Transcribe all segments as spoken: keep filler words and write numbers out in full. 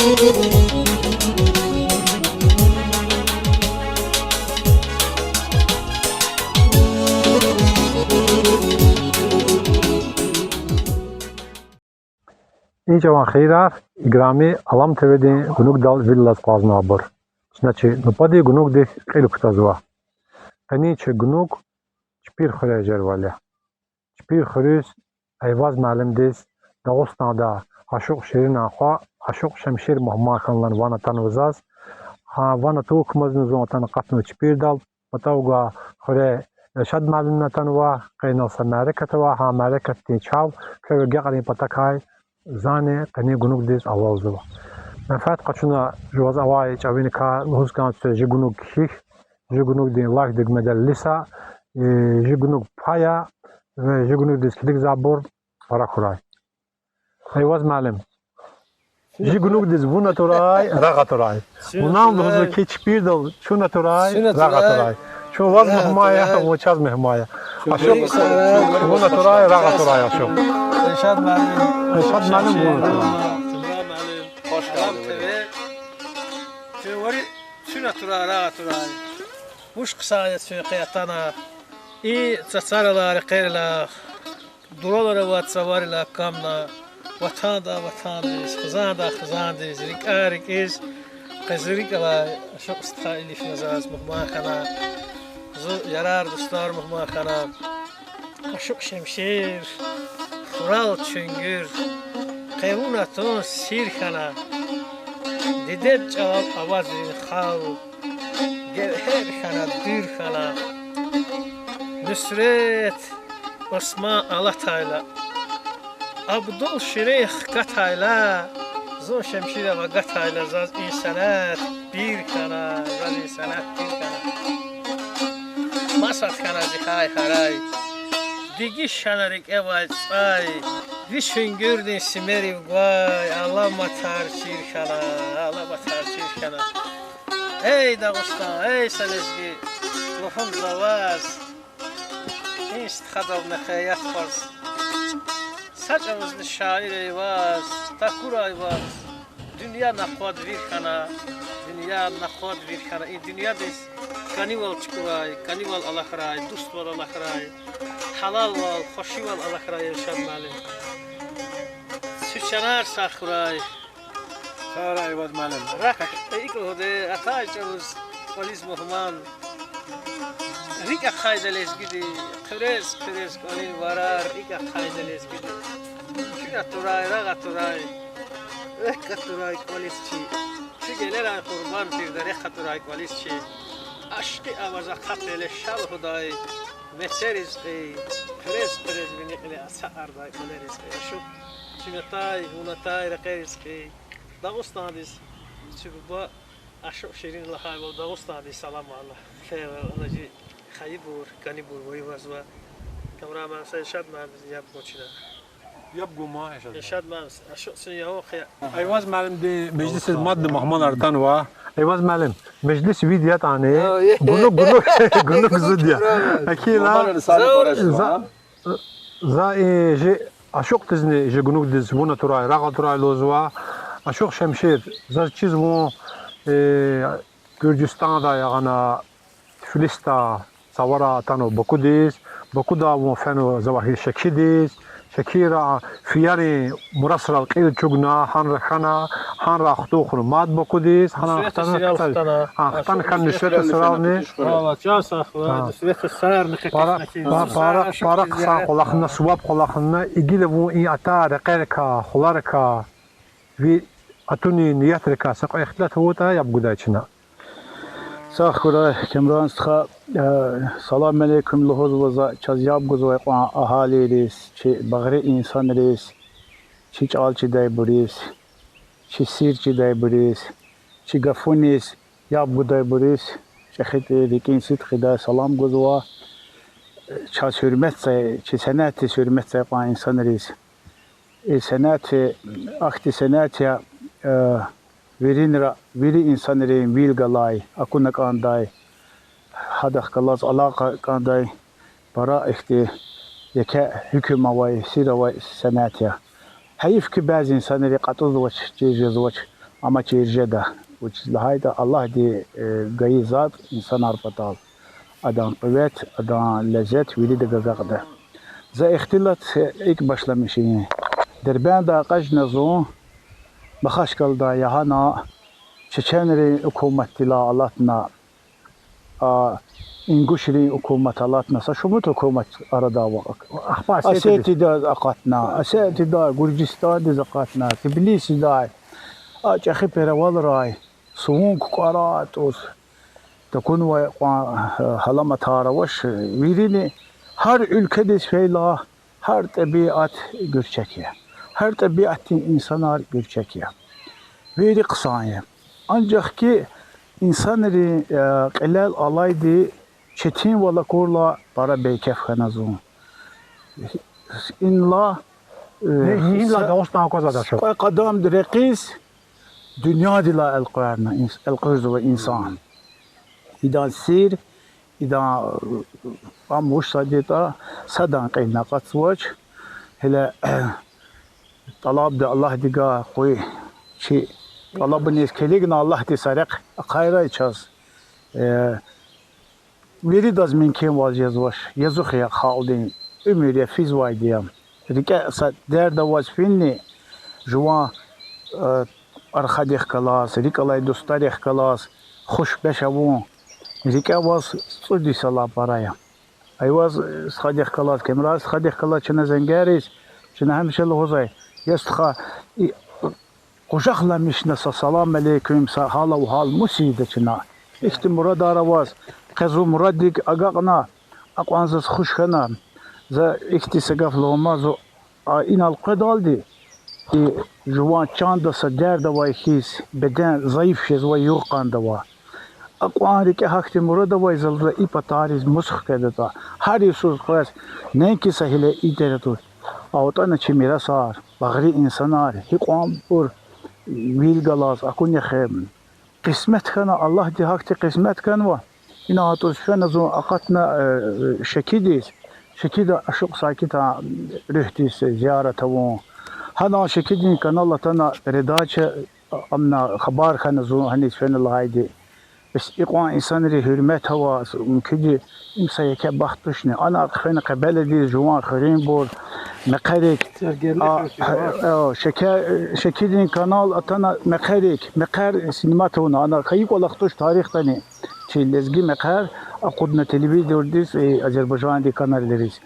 И жаван хийирар, играми Алам ТВ-дин гунугдал вил алаз акъвазнавайбур. Чна чи нубатдин гунугдихъ кьил кутазва. Къенин чи гунуг чпин хуьре жервал я. Чпин хуьруьз Эйваз муаллимдиз Дагъустанда ашукь Ширинан хва, ашукь Шемшир мугьман хьанлани ван атанва заз. Гьа ван атун кумазни зун атана акъатнава чпирдал. Патавгай хуьре Эльшад муаллимни атанва, къе инал са мярекат ава, гьа мярекатдин чав квев агакьарин патакай зани къенин гунугдиз авалзава. Менфят къачуна жуваз авай чӀавиникай лугьуз кӀанзава: чи гунуг кхьихь, чи гунугдин лайк, дуьгмедал илиса, чи гунуг пая, чи гунугдиз килигзавайбур пара хьурай. Эйваз муаллим, чи гунугдиз вун атурай, рагъ атурай. Вуна лугьузва хьи, чпирдал чун атурай, рагъ атурай. Чун ваз мугьман я, вун чаз мугьман я. Ашукь, вун атурай, рагъ атурай, ашукь. Эльшад муаллим, вун атурай. Чун вари чун атурай, рагъ атурай. Вуч хъсан я чун къе атана. И цацарилай, рекьерилай, дуралара авай цаварилай камна, ватандай ватандиз, хизандай хизандиз, рикӀяй рикӀиз, къе зи рикӀ алай ашукь стха илифна заз мугьман хьана, зи ярар-дустар мугьман хьана. Ашукь Шемшир, хурал чуьнгуьр, къе вун атун сир хьана, дидед чӀалал авазрин хал, гевгьер хьана, дуьр хьана. Нусрет, Осман алатайла, Абдул Ширин хкатайла, зун Шемширав агатайла, заз и сенят пир хьана, заз и сенят пир хьана. Масад хьана зи гьай-гьарай, дегиш хьана рикӀевай цӀай, ви чуьнгуьрдин симерив гвай аламатар чир хьана, аламатар чир хьана. Эй, Дагъустан, эй, са лезги, лугьун за ваз, и стхадал мехъерят къваз. Са чӀавузни шаир Эйваз такурай ваз. Дуьнья накъвад вир хьана, дуьнья накъвад вир хьана. И дуьньядиз кӀанивал чукӀурай, кӀанивал алахьрай, дуствал алахьрай, гьалалвал, хвешивал алахьрай, Эльшад муаллим. Цуьк чанар сагъ хьурай. Сагърай, Эйваз муаллим. Рак, э, икӀ лугьудай, атай чӀавуз кӀвализ мугьман. РикӀ ахъайда лезгиди, хъуьрез-хъуьрез кӀвалин варар, рикӀ ахъайда лезгиди. Чуьн атурай, рагъ атурай, рехъ атурай кӀвализ чи. Чуьн гелерай къурбанд тирда, рехъ атурай кӀвализ чи. Ашкъи аваз акъатна леша лугьудай мецериз кьий, хъуьрез-хъуьрез вини кьиле ацукьардай кӀвалериз кьий. Ашукь, чуьн атай, вун атай рекьериз кьий. Дагъустандиз, чи буба Ашукь Ширин лагьайвал, Дагъустандиз саламар лагь. Хер, ана чи хайибур, кӀанибур вавазва. Камран ман са Эльшад ман яб гун чна. Яб гун ман Эльшад ман. Эльшад ман, ашукь син явун хъия. Эйваз муаллимдин межлисиз мадни мугьманар атанва. Эйваз муаллим, межлис вид ятӀани, гунуг, гунуг, гунуг зуд я. Экила, за, за и чи ашукьдизни чи гунугдиз вун атурай, рагъ атурай лугьузва. Ашукь Шемшир, заз чиз вун, э, Гуьржустандай ягъана, Тифлисда цавара атанва Бакудиз, Бакуда вун фенва завахир Шекидиз, Шекира фиярин мурасрал кьил чӀугуна, гьанра хьана, гьанра хтун хъувуна мад Бакудиз, гьана хтана, хтана хьана Нусрета сурарни. Пара, пара хъсан кӀвалахна, суваб кӀвалахна, и гила вун и атай рекьерикай, хваларикай, ви атунин ниятрикай са кьве ихтилат авуртӀа, яб гудай чна. Сагъ хьурай, Камран стха, э, салам алейкум лугьузва за чаз яб гузвай кьван агьалийриз, чи багъри инсанриз, чи чӀал чидайбуриз, чи сир чидайбуриз, чи гафуниз яб гудайбуриз чӀехи рикӀин сидкьидай салам гузва. Чаз гьуьрметзавай, чи сенятдиз гьуьрметзавай кьван инсанриз. И сенят ахьтин сенят я, э, виринра, вири инсанрин вил галай, акуна кӀандай, гьадахъ галаз алакъа кӀандай, пара ихьтин еке гьукум авай, сир авай сенят я. Гьайиф хьи, бязи инсанри кьатӀузвач, чир жезвач. амачир жеда. Вучиз лагьайтӀа Аллагьди, э, гайи затӀ инсанар патал, адан къуват, адан лезет вирида агакьда. За ихтилат икӀ башламишин. Дербентдай акъажна зун, Махачкъаладай ягъана, чеченрин гьукуматдилай алатна, а, ингушрин гьукумат алатна, са шумуд гьукумат арада ава. Ахпа Осетияда. Осетияда акъатна, Осетияда, Гуржистандиз акъатна, Тбилисидай. А чӀехи перевалрай, сувун кукӀвара тӀуз. Такунвай кьван, э, гьаламатар авач, вирини гьар уьлкведиз фейила, гьар тӀебиат гуьрчег я. Гьар тӀебиатдин инсанар гуьрчег я. Вири хъсан я. Анжах ки инсанрин, э, кьилел алайди четинвал акурла пара бейкеф хьана зун. Инла, э, Инла са-, Дагъустан аквазвайди ша. Кьве къадам рекьиз дуьньядилай элкъуьрна инс-, элкъуьрзава инсан. Идан сир, идан, э, ам вуч сад ятӀа, садан кьилни акъатзавач. Гьеле тӀалабда Аллагьдивай къуй, чи тӀалабуниз килигна Аллагьди са рехъ ахъайрай чаз. Э, виридаз мумкинвал жезвач, язух я халкьдин, уьмуьр я физвайди я. РикӀе са дерд аваз финни, жуван, э, архадихъ галаз, рикӀ алай дустарихъ галаз хуш-беш авун, рикӀе аваз цӀуд йисалай пара я. Айваз, э, стхадихъ галаз, Кемран стхадихъ галаз чна зенгер ийиз, чна гьамиша лугьузвай: я стха, и, къужахламишна са салам алейкум, са гьал-агьвал мус ийида чна. Ихьтин мурадар аваз, къе зун мураддик агакьна, акьван заз хуш хьана. За ихьтин са гаф лугьумаз, а, инал къведалди, и жуван чанда са дерд авай хьиз, беден зайиф жезва, югъ-къандава. Акьван рикӀе гьахьтин мурад авай за лугьузва и патариз мус хкведатӀа. Гьар йисуз къвез, неинки са гьеле и деред туш, а атӀана чи мирасар, багъри инсанар, гьикьванбур вил галаз акуна хьи, къисмет хьана, Аллагьди гьахьтин къисмет ганва. Ина гьатӀуз фена зун акъатна, э, Шекидиз, Шекида ашукь Сакитан руьгьдиз зиярат авун. Гьана Шекидин канал атана передача, амна хабар хьана зун гьаниз фена лагьайди. Бес икьван инсанри гьуьрмет аваз, муькуьди, им са еке бахт тушни. Ана хъфена Къебеладиз жуван хуьруьнбур, мехъерик. А, Шеке-, Шекидин канал атана мехъерик, мехъер снимать авуна. Ана хьайи кӀвалах туш тарихдани. Чи лезги мехъер акъудна телевидениедиз, э, Азербайжандин каналриз.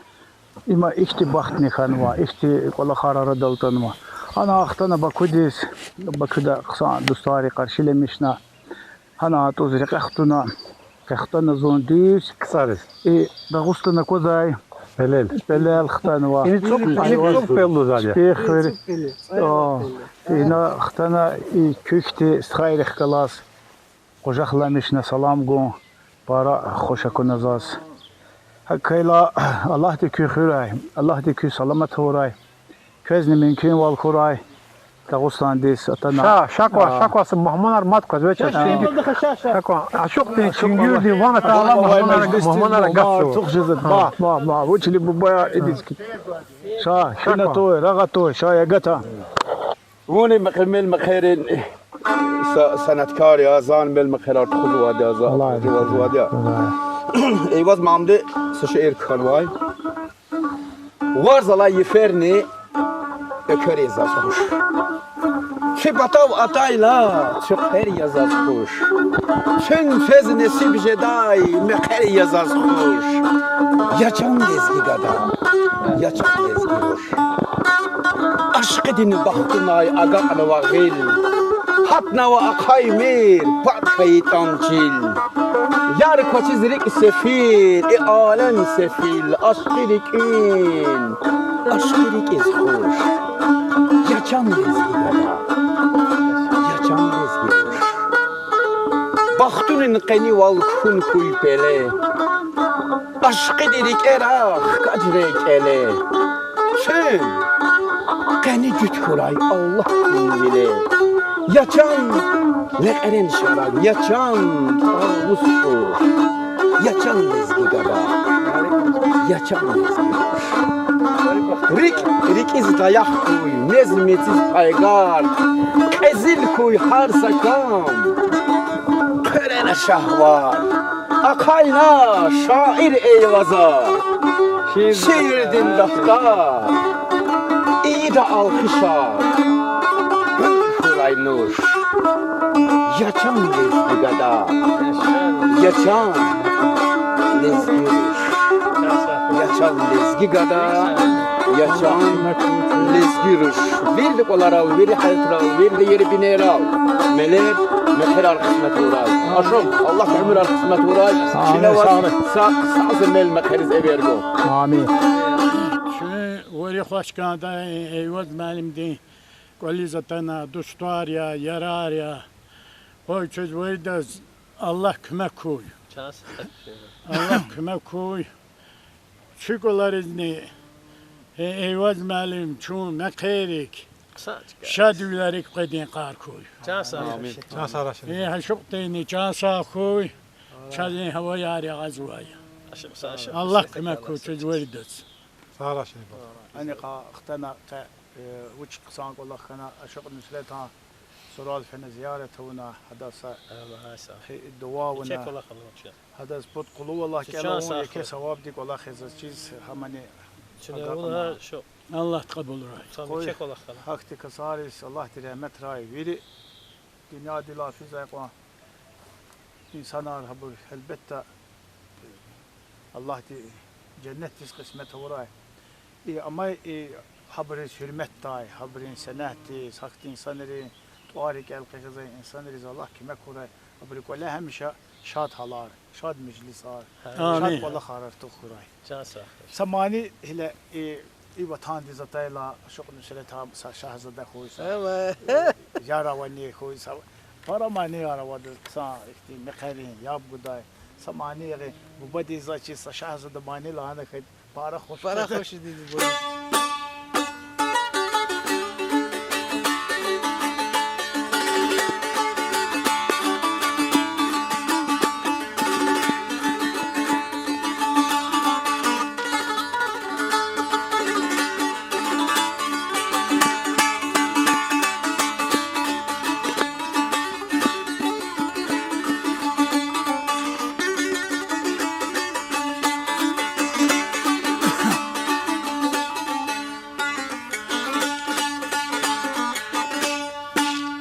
Има ихьтин бахтни хьанва, ихьтин кӀвалахар арадал атанва. Ана хтана Бакудиз, Бакуда хъсан дустари къаршиламишна. Гьана гьатӀуз рекье хтуна, къе хтана зун дуьз. Кцариз. И Дагъустан аквадай. Пелел. Пелел хтанва. Им цӀук, им цӀук пел лугьузвайди я. Чпихвили. О, ина хтана и куь хьтин стхайрихъ галаз къужахламишна салам гун, пара хуш акуна заз. ГьакӀ хьайила, Аллагьди куьн хуьрай, Аллагьди куьн саламат авурай. Квезни мумкинвал хьурай Дагъустандиз атана. Ша, ша кван, ша кван, са мугьманар мад кваз, веч ачух. Ша кван, ашукьдин, чуьнгуьрдин ван атайла мугьманар, мугьманар гаф жезва. Ма, ма, ма, вучли буба идиз ки. Ша, гьина туй, рагъа туй, ша ягата. Вуни мехъер, мел мехъерин са-, санаткар я, зан мел мехъерар тухузвайди я, за тухузвайди я. Эйваз Мамди са шиир кхьенвай. Варз алай йиферни эквер я заз хуш. Чи патав атайла, цуьквер я заз хуш. Чун квез несиб жедай мехъер я заз хуш. Я чан лезги гада, я чан лезги руш. Ашкъидин бахтунай агакьнава гъил, гьатнава ахъаймир пад хьайитӀан чил. Яр квачиз рикӀ сефил, и алем сефил, ашкъи рикӀин, ашкъи рикӀиз хуш. Я чан лезги гада, я чан лезги руш. Бахтунин къенивал кхьун хьуй пеле, ашкъиди рикӀера хкажрай кӀеле. Чун къени жуьт хьурай Аллагьдин виле. Я чан лекьрен шараг, я чан тӀавус туш, я чан лезги гада, я чан лезги руш. РикӀ рикӀиз даяхъ хьуй, мез мециз пайгар, кьезил хьуй гьар са кам, хъуьрена шагьвар. Ахъайна шаир Эйваза, шиирдин дафтар ийида алкъишар, гьуьлуьл хьурай нуш. Я чан лезги гада, я чан лезги руш. Я чан лезги гада, я чан лезги руш. Вирида кӀваларал, вири гьаятрал, вирида ери бинерал, мелер, мехъерар кьисмет авурай. Ашукь, Аллагьди уьмуьрар кьисмет авурай. Амин. Чна ваз са, са, са мел мехъериз эвер гуй. Амин. Чун вири Хвашкандай Эйваз муаллимдин кӀвализ атана, дустар я, ярар я. Къуй чаз виридаз Аллагь куьмек хьуй. Аллагь куьмек хьуй. Чи кӀваларизни, э, Эйваз муаллим, чун мехъерик, шадвилерик къведин кар хьуй. Э, ашукьдинни чан сагъ хьуй. Чаз и гьаваяр ягъазвай. Аллагь куьмек хьуй чаз виридаз. Ани къа хтана къе, э, вуч хъсан кӀвалах хьана, ашукь Нусретан сурал фена зиярат авуна, гьадаз са хи-, дуьа авуна. Гьадаз пуд къулгьуваллагь кӀел авун, еке савабдин кӀвалах я заз чиз, гьамани агакьна. Аллагьди кьабулрай. Къуй, гьахьтин касариз Аллагьди регьметрай вири дуьньядилай физвай кьван инсанар гьабур, гьелбетда, Аллагьди женнетдиз кьисмет авурай. И амай, и гьабуриз гьуьрметдай, гьабурин сенятдиз, гьахьтин инсанрин тӀвар рикӀел къекъвезвай инсанриз Аллагь куьмек хьурай, абурун кӀвале гьамиша шад гьалар, шад межлисар, шад кӀвалахар артух хьурай. Са мани гила и, и ватандиз атайла, ашукь Нусрета са шагьзада хьуй, са ярвани хьуй, са пара манияр авайди хъсан, ихьтин мехъерин яб гудай. Са мани ягъин бубадиз заз чиз са шагьзада мани лагьана хьайитӀа, пара хуш. Пара хуш жеди бубадиз.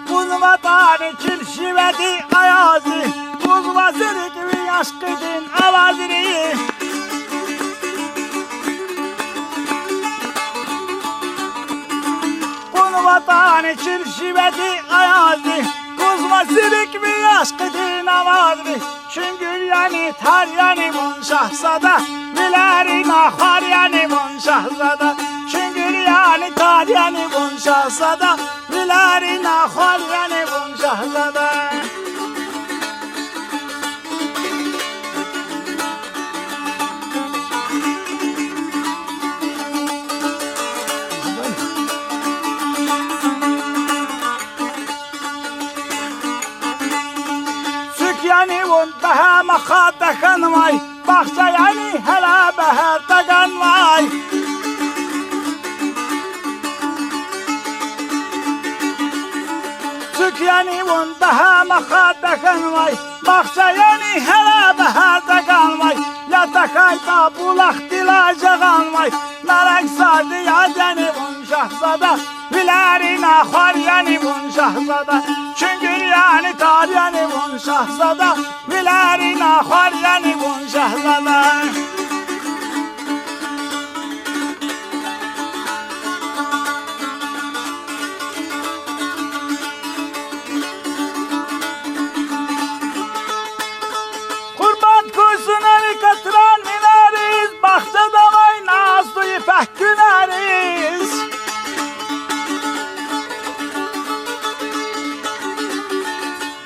Къуз ватани чил шиведи аязди, къузва зи рикӀ ви ашкъидин авазри. Къуз ватани чил шиведи аязди, къузва зи рикӀ ви ашкъидин авазри. Чуьнгуьр яни, тар яни вун, шагьзада, вилерин ахвар яни вун, шагьзада. Чуьнгуьр яни, тар яни вун, шагьзада, вилерин ахвар яни вун, шагьзада. Цуьк яни вун, багьа махад тахьанвай, бахча яни гьеле бегьер таганвай. Цуьк яни вун, багьа махад тахьанвай, бахча яни гьеле бегьер таганвай, я тахьайтӀа булахдилай жагъанвай, нарагсарди яд яни вун, шагьзада, вилерин ахвар яни вун, шагьзада. Чуьнгуьр яни, тар яни вун, шагьзада, вилерин ахвар яни вун, шагьзада. Къурбанд хьуй сунени катран вилериз, бахчада авай назлу йифек гуьлериз.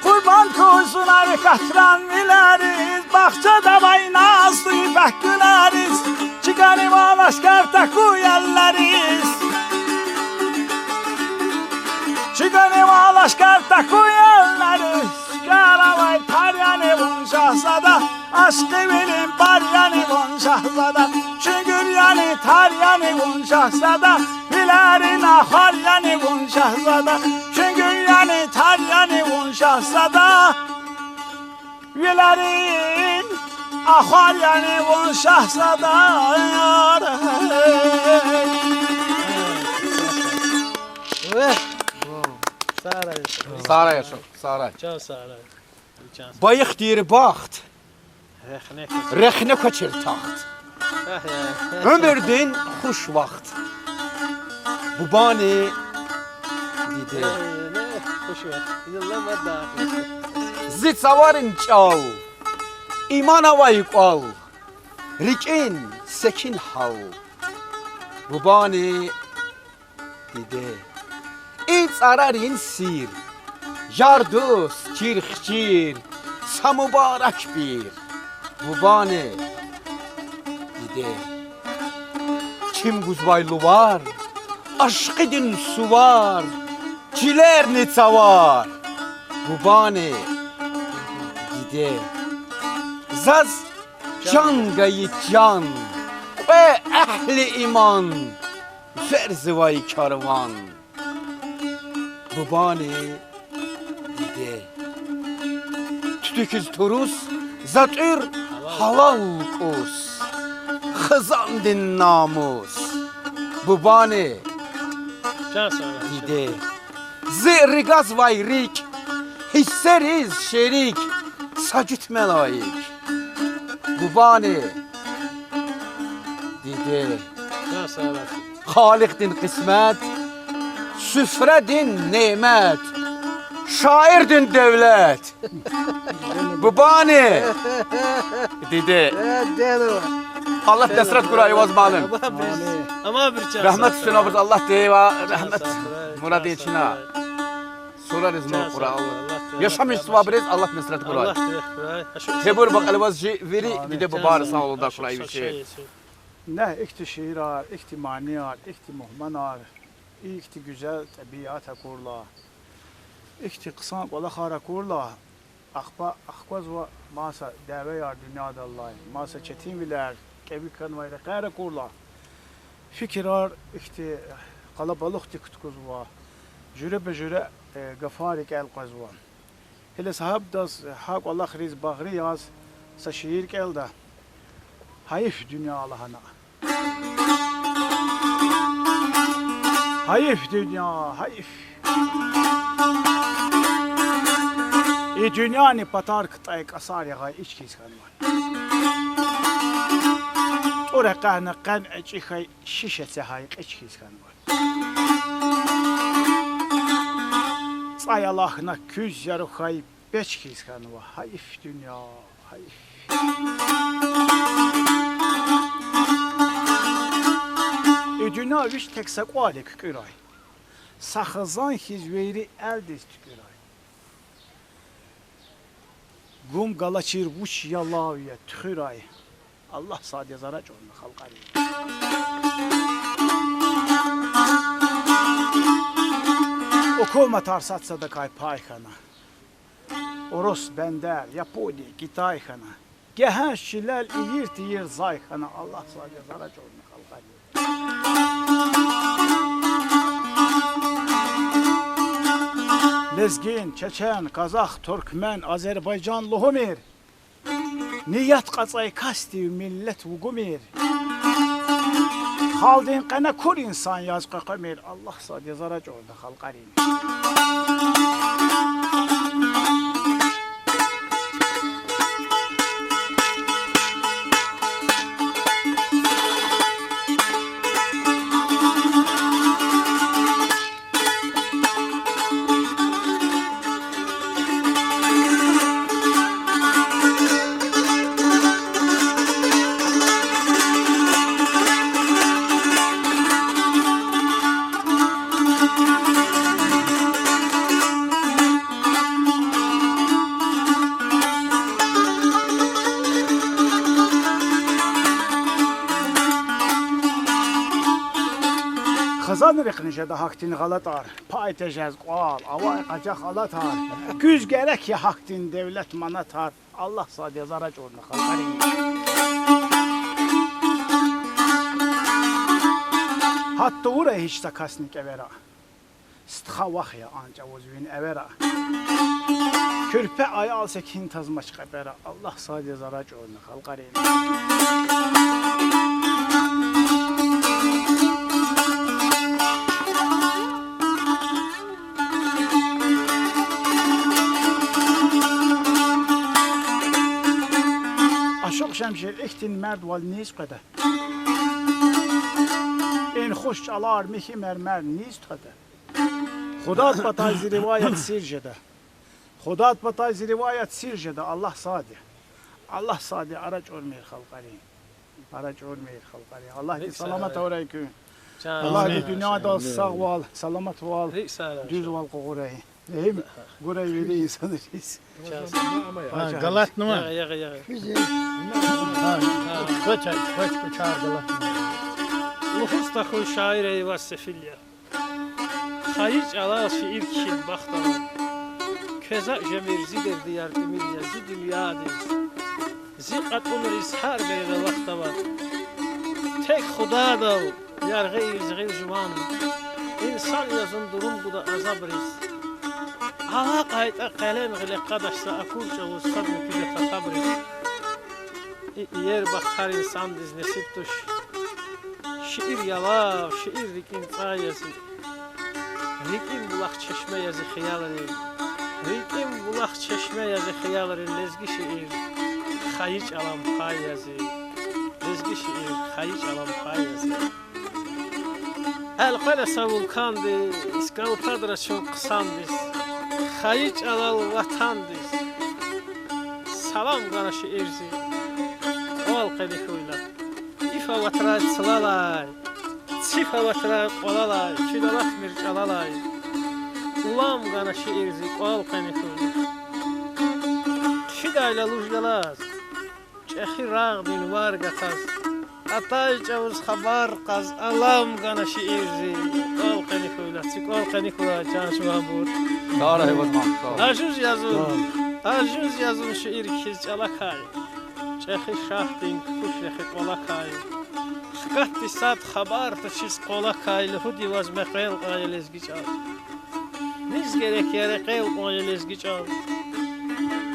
Къурбанд хьуй сунени катран вилериз, бахчада авай назлу йифек гуьлериз, чигани ва лашкар тахьуй эллериз. Чигани ва лашкар тахьуй эллериз, чар авай тар яни вун, шагьзада, ашкъи вилин пар яни вун, шагьзада. Чуьнгуьр яни, Яни вун шагьзада, вилерин ахвар яни вун шагьзада, чуьнгуьр яни тар яни вун шагьзада, вилерин ахвар яни вун шагьзада. Сагърай. Сагърай, яшав, сагърай. Байихтир бахт, рехне квачир тахт. Уьмуьрдин хуш вахт. Бубани диде. Зи цаварин чӀал, иман авай кӀвал, рикӀин секин гьал. Бубани диде. И цӀарарин сир, яр-дуст, чир-хчир, са мубарак пир. Бубани диде. Чим гузвай лувар, ашкъидин сувар, чилерни цавар. Бубани диде. Заз чан гайи чан, кьве агьли иман, верзавай карван. Бубани диде. Туьтуь хьиз туруз, за тӀуьр гьалал кӀус, хизандин намус. Бубани диде. Зи ргазвай рикӀ, гьиссериз шерик, са жуьтме лайик. Бубани диде. Халикьдин къисмет, суфрадин немет, шаирдин девлет. Бубани диде. Аллагь несрет гурай ваз, малим. Рагьмет гуй абуруз Аллагьди ва рагьмет мурадин чна. Сурариз нур кьурай Аллагь. Яшамиш сувабриз Аллагь несрет гурай. Тебур ба кьиле ваз жи вири диде-бубайриз сагълугъда курай вичи. Негь ихьтин шиирар, ихьтин манияр, ихьтин мугьманар, ихьтин гуьзел тӀебиат акурла, ихьтин хъсан кӀвалахар акурла, ахпа ахквазва маса дявеяр дуьньядал алай, маса четинвилер, кӀеви хьанвай рекьер акурла. Фикирар ихьтин къалабалухдик кутазва, жуьреба-жуьре, э, гафар рикӀел къвезва. Гьеле сагьабдаз гьа кӀвалахриз багъри яз са шиир кӀелда. Гьайиф дуьнья лагьана. Гьайиф дуьнья, гьайиф. И дуьньяни патар ктӀай кӀасар ягъай ич хьиз хьанва. ТӀур экъяна къен эчӀи хьай, шиш эцегьай кьич хьиз хьанва. ЦӀай алахьна куьз яру хьай печ хьиз хьанва. Гьайиф дуьнья, гьайиф. И дуьнья вич тек са кӀвалик куькӀуьрай. Са хизан хьиз вири элдиз туькӀуьрай. Гум галачир вуч ялав я, туьхуьрай. Аллагь сад я зарачӀурна халкьарин. Гьукуматар сад-садакай пай хьана. Урус, бендер, япуди, китай хьана. Гегьенш чилел ийир-тийир зай хьана, Аллагь сад я зарачӀурна халкьарин. Лезгин, чечен, казах, туркмен, азербайжан лугьумир. Ният кьацӀай касдив миллет вугумир. Халкьдин къене кур инсан яз къекъвемир, Аллагь сад я зарачӀурна халкьарин. Хизанрихъни жеда гьахьтин гъалатӀар, пай тежез кӀвал, авай къажах алатар, куьз герек я гьахьтин девлет-манатар, Аллагь сад я зарачӀурна халкьарин. Гьат тавурай гьич са касни кӀевера. Стха вах я, а чӀавуз вин эвера. Куьрпе аял секин тазмач кьепӀера. Аллагь сад яз ара чӀурна халкьарин. Ашукь Шемшир, ихьтин мердвал низ къведа? Ин хуш чӀалар михьи мермер низ твада? Худад патай зи риваят сир жеда. Худад патай зи риваят сир жеда, Аллагь сад я. Аллагь сад я, ара чӀурмир халкьарин. Ара чӀурмир халкьарин. Аллагьди саламат авурай куьн. Аллагьди дуьньядал сагъвал, саламатвал, дуьзвал къугъурай. Регьим гурай вири инсанриз. Галатнава. Лугьуз тахьуй шаир Эйваз сефил я. Хайи чӀалал шиир кхьид бахт ава. Квез акӀ жемир зи дердияр тӀимил я зи дуьньядиз. Зи кьатӀунриз гьар береда вахт ава. Тек Худадал яргъи ийиз гъил жуван, инсан я зун, дурум гуда азабриз. АлакьайтӀа къелем гъиле къадач за акур чӀавуз садни куьда татабриз. И иер бахт гьар инсандиз несиб туш. Шиир ялав, шиир рикӀин цӀай я зи. РикӀин булах, чешме я зи хиялрин. РикӀин булах, чешме я зи хиялрин лезги шиир. Хайи чӀалан пай я зи. Лезги шиир, хайи чӀалан пай я зи. Элкъвена са вулкандиз, галатадра чун хъсандиз. Хайи чӀалал ватандиз салам гана шиир зи. КӀвал къени хьуй лагь. Иф аватрай цлалай, циф аватрай кьвалалай, чуьд аватмир чӀалалай. Улам гана шиир зи, кӀвал къени хьуй лагь. Хъфидайла луж галаз, чӀехи рагъдин вар гатаз, атай чӀавуз хабар кьаз, алам гана шиир зи. КӀвал къени хьуй лагь, ци кӀвал къени хьурай, чан жуванбур. Ажуз я зун, ажуз я зун шиир кхьиз чӀалакай. ЧӀехи шагьдин кукӀуш рехи кӀвалакай. Хкатди сад хабар тушиз къвалакай, лугьуди ваз мекъвел кьван я лезги чӀал. Низ герек я рекъел кьван я лезги чӀал.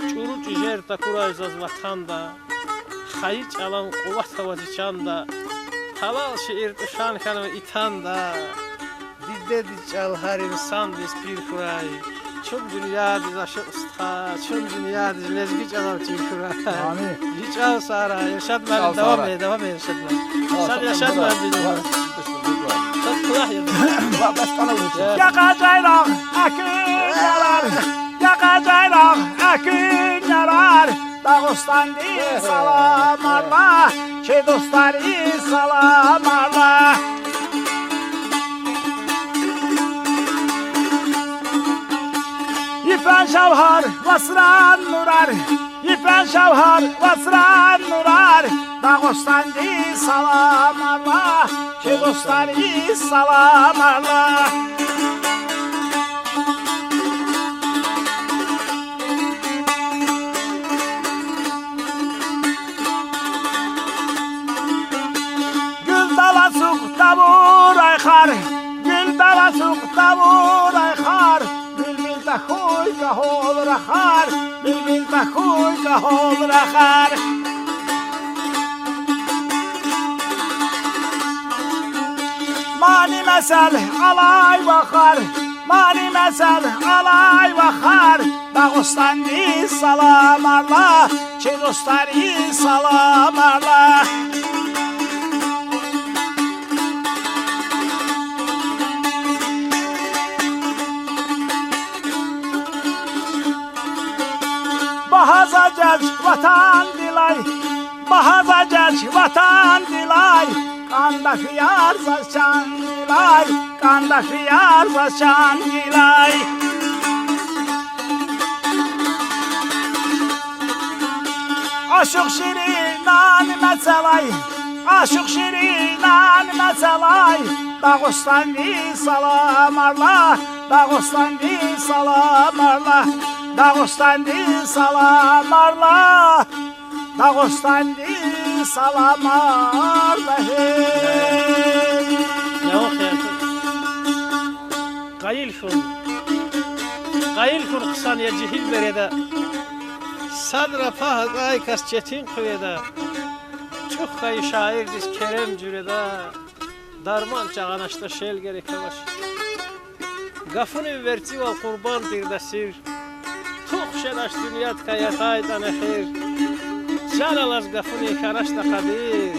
ЧӀуру чӀижер такурай заз ватанда, хайи чӀалан къуват ава зи чанда. Гьалал шиир тушан хьанва и танда. Дидедиз чӀал гьар инсандиз пир хьурай. Чун дуьньядиз ашукь стха, чун дуьньядиз лезги чӀалав чир хьурай. Амин. Жи чӀал сагърай, Иршад муаллим, давам ая, давам ая, Иршад муаллим. Сад Иршад муаллим. Сад кулах я. Я къажайрагъ, экуьн ярар, я къажайрагъ, экуьн ярар, Дагъустандиз саламар лагь, чи дустариз саламар лагь. Йифен жавгьар, вацран нурар, йифен жавгьар, вацран нурар, Дагъустандиз саламар лагь, чи дустариз саламар лагь. Гуьлдав ацукь тавурай хар, гуьлдав ацукь тавурай хар, билбил тахьуй кӀвал рахар, билбил тахьуй кӀвал рахар. Мани месел алай вахар, мани месел алай вахар, Дагъустандиз саламар лагь, чи дустариз саламар лагь. Багьа заз жеч ватандилай, багьа заз жеч ватандилай, кӀанда фияр заз чандилай, кӀанда фияр заз чандилай. Ашукь Ширинан мецелай, ашукь Ширинан мецелай, Дагъустандиз саламар лагь, Дагъустандиз саламар лагь, Дагъустандиз саламар лагь, Дагъустандиз саламар лагь, гьей. Къайил хьун. Къайил хьун хъсан я жегьил береда. Садра пагь атӀай кас четин хъуьреда. ЧӀух хьайи шаирдиз керем жуьреда. Дарман чагъаначтӀа шел герек авач. Гафунин верцӀивал къурбанд тирда сир. Тух шенач дуьньядикай ятайтӀан эхир. Чан алаз гафунин хьаначтӀа къадир.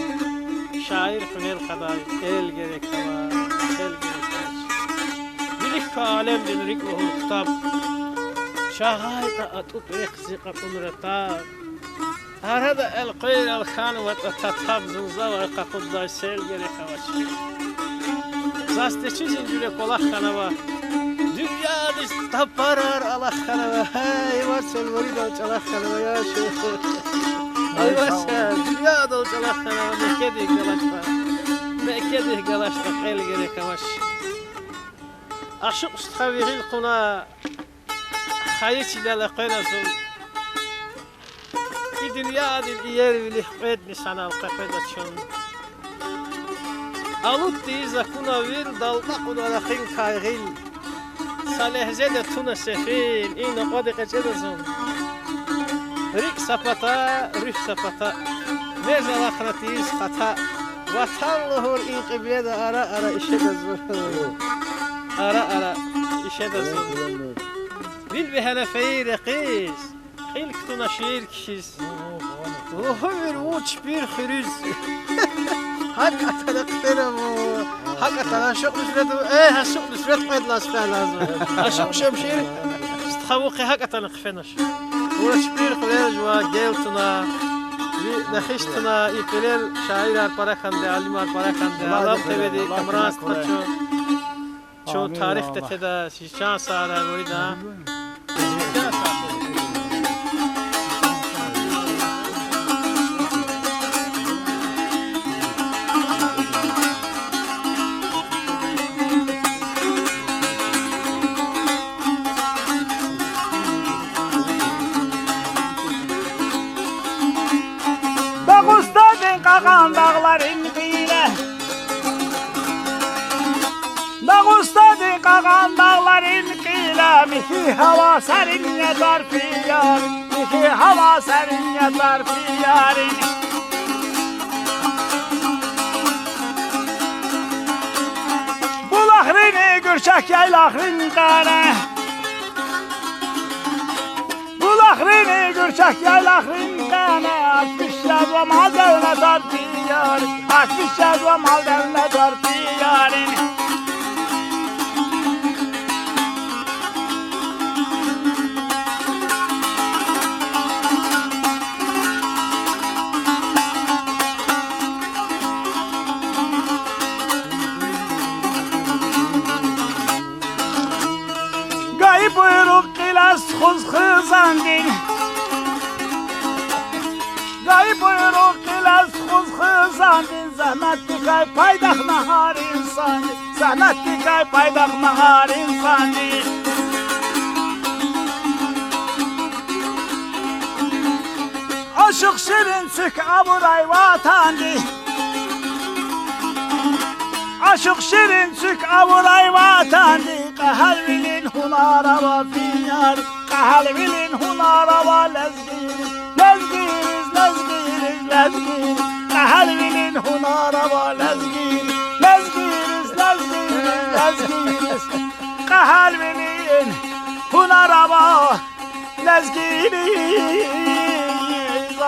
Шаир хьунел кьадай эл герек ава, эл герек авач. Вилик ква алемдин рикӀ лугьун ктаб. ЧагъайтӀа атӀутӀ рехъ зи кьакьунра таб. Арада элкъвейрал хьанватӀа татаб, зунзавай къакъуддай сел герек авач. Заз течи зинжуре кӀвалах хьанава. Дуьньядиз тапарар алахъ хьанава. Гьей, варцел виридал чӀалахъ хьанава, я шейх. Гьей, варцел, дуьньядал чӀалахъ хьанава, Меккедихъ галачтӀа. Меккедихъ галачтӀа кьел герек авач. Ашукь стха ви гъил кьуна, хайи чилел экъвена зун. И дуьньядин иервилихъ кьведни санал къекъведа чун. Алудди за куна вил, далдакьуна ракъинкай гъил. Са легьзеда туна сефил, и накьвад экъечӀеда зун. РикӀ са пата, руьгь са пата, мез алахъна тийиз хата. Ватан лугьур и кьибледа ара-ара ишеда зун. Ара-ара ишеда зун. Вил вегьена фейи рекьиз, кьил кутуна шиир кхьиз. Лугьумир вун чпир хуьруьз. ГьакӀ атана хъфена вун. ГьакӀ атана ашукь нуьсрет, э, ашукь нуьсрет кьвед лагьай сефер лазим. Ашукь Шемшир, стха, вун къе гьакӀ атана хъфенач. Вуна чпир хуьрел жува гел туна, ви нехиш туна, и кьилел шаирар пара хьанди, алимар пара хьанди, Алам ТВ-ди, Камран стха чун. Чун тарих тетеда, зи чан сагърай вирида. Дагъустандин кьакьан дагъларин къиле, Дагъустандин кьакьан дагъларин къиле, михьи гьава серин я тарфи ярин, михьи гьава серин я тарфи ярин. Булахрини гуьрчех яйлахрин къене, булахрини гуьрчех яйлахрин къене, артмиш язва мал-девлет тарфи ярин, артмиш язва мал-девлет тарфи ярин. Гайи буйругъ кьилел тухуз хизандин, гайи буйругъ кьилел тухуз хизандин, зегьметдикай пайдах на гьар инсандин, зегьметдикай пайдах на гьар инсандин. Ашукь Ширин цуьк авурай ватандин, Ашукь Ширин цуьк авурай ватандин, кьегьалвилин гьунар ава фин ярин, кьегьалвилин гьунар ава лезгийриз, лезгийриз, лезгийриз, лезгийриз, кьегьалвилин гьунар ава лезгийриз, лезгийриз, лезгийриз, лезгийриз, кьегьалвилин гьунар ава лезгийриз,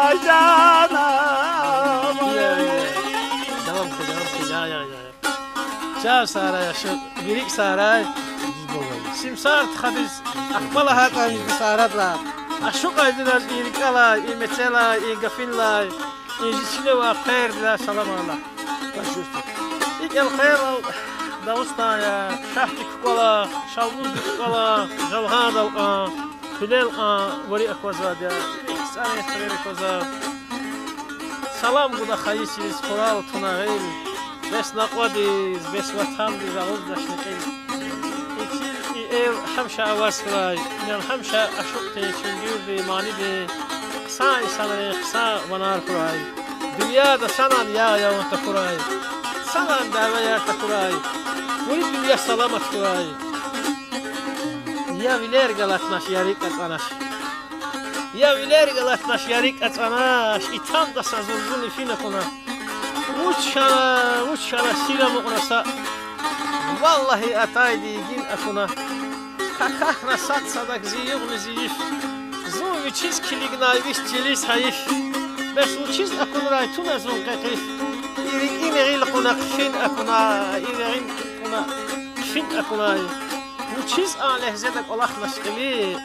ай жаным. Давам хьуй, давам хьуй, я, я, я. Чан сагърай, ашукь, ви рикӀ сагърай. Симсар тухвадиз ахпа лагьайтӀани, сагърай. Ашукьайдиназ и рикӀелай, и мецелай, и гафунилай, и зи чилевай хъвердилай салам ала. ИкӀ элкъвейрал Дагъустан я, Шагьдик кукӀвалахъ, Шалбуздик кукӀвалахъ, Жалгъандал кьван, Пилел кьван вари аквазвайди я, СтӀалин хъвери аквазва. Салам гуда хайи чилиз, хурал туна гъил, бес накьвадиз, бес ватандиз алуддачни кьил. И чил, и эл гьамиша аваз хьурай, инал гьамиша ашукьдин, чуьнгуьрдин, манидин, хъсан инсанрин хъсан ванар хьурай. Дуьньяда санан ягъ-явун тахьурай, санан дявеяр тахьурай, вири дуьнья саламат хьурай. Я вилер галатнач, я рикӀ ацӀанач. Я вилер галатнач, я рикӀ ацӀанач, итамда са зурзуни фин акуна. Вуч хьана, вуч хьана, сир амукьна са. Валлагьи, атайди йигин акуна. Какахьна сад-садак зи югъни зи йиф. Зун вичиз килигнай вич чилиз гьайиф. Бес вучиз акунрай туна зун къекъиф? И рикӀин гъил кьуна хъфин акуна, и регъин кьуна хъфин акунай. Вучиз а легьзеда кӀвалахнач кьили,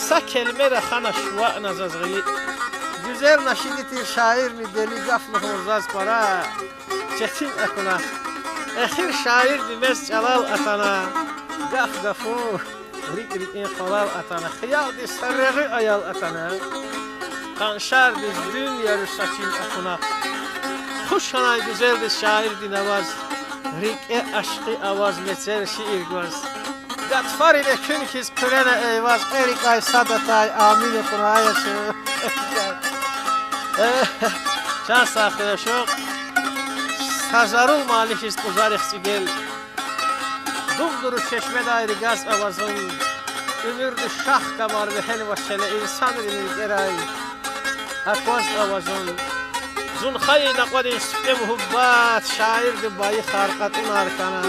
са келме раханач ваъна заз гъили. Гуьзел нашиди тир шаирни дели гаф лугьун заз пара четин акуна. Эхир шаирди мез чӀалал атана, гаф-гафун, рикӀ-рикӀин къвалал атана, хиялдиз са регъуь аял атана. Къаншардиз дуьнья руьсачин акуна. Хуш хьанай гуьзелдиз шаирдин аваз, рикӀе ашкъи аваз мецел шиир гваз. Гатфарин экуьн хьиз хъуьрена Эйваз, кьве рикӀяй сад атай, амин акуна аясу. Чан сагърай, ашукь. Са зарул мани хьиз кьузарихъ цӀигел. Дугъ-дуруз чешмедай ргаз ава зун. Уьмуьрди шагь камар вегьенвач чӀале инсанрин рикӀерай акваз ава зун. Зун хайи накьвадин сифте муьгьуьббат шаирди байихар, кьатӀунар хьана.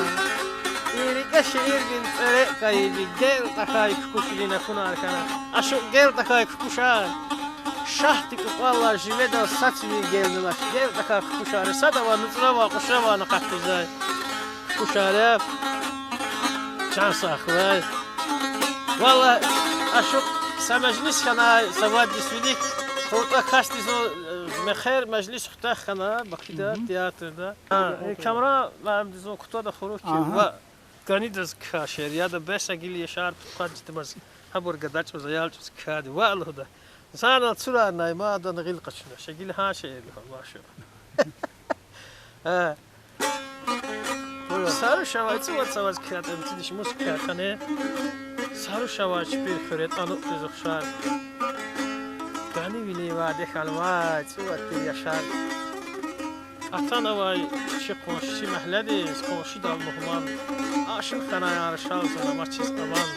И рикӀе шиирдин цӀерекӀ кайиди гел тахьай кукӀушдин акунар хьана. Ашукь, гел тахьай кукӀушар. Шагьди кӀукӀвалла живедал сацни гелни алач. Гел тахьай кукӀушар. Садавай, нуцӀравай, кьушравайни акъатзавай кукӀушар я. Чан сагърай. Валлагь, ашукь, са межлис хьанай, са вад йис вилик, хуртӀа касди зун, э, мехъер межлис хутах хьана Бакуда, театрда. Гьа, э, Камран муаллимди зун кутада хурук хьи, ва КӀанидаз кхьей шиир яда, бес а гила яшар пудкъад жедамаз, гьабур гадачӀваз, аял чӀваз кхьейди ваъ лугьуда. Зани цурарнай, ма адан гъил къачунач, гила гьа шиир лугьун, машаллагь. Гьа. Са руш авай, цӀувад саваз кхьей, тӀимцидиш мус кхьей хьана. Са руш авай чпир хуьре тӀанукӀ тез ухшар. КӀанивилин ваде хьанвай цӀувад тир яшар. Атанавай чи къунши мягьледиз, къуншидал мугьман. Ашукь хьанай а рушал зун, амачиз аман.